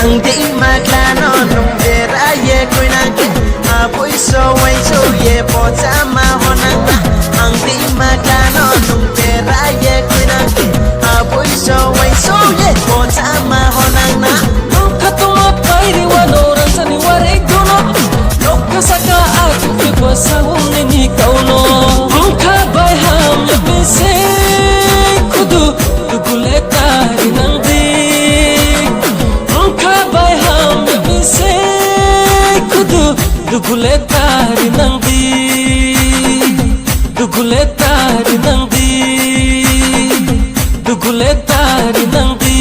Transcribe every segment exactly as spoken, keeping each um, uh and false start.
Ang dei ma kla no nung bera ye koinang khe, aboi so uaingsouh ye pochama honang na. Ang dei ma kla no nung bera ye koinang khe, aboi so uaingsouh ye pochama honang na. Nung khatungma pairi wa no rangsa ni warei dono. Nokha saka a khe bo saung ni ni kau no. Nokha bai hamya bise khudu, dugu le ta ri nang di. Nokha bai hamya bise khudu, dugu le ta ri nang di. Dugu le ta ri nang di. Dugu le ta ri nang di.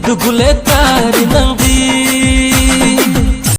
Dugu le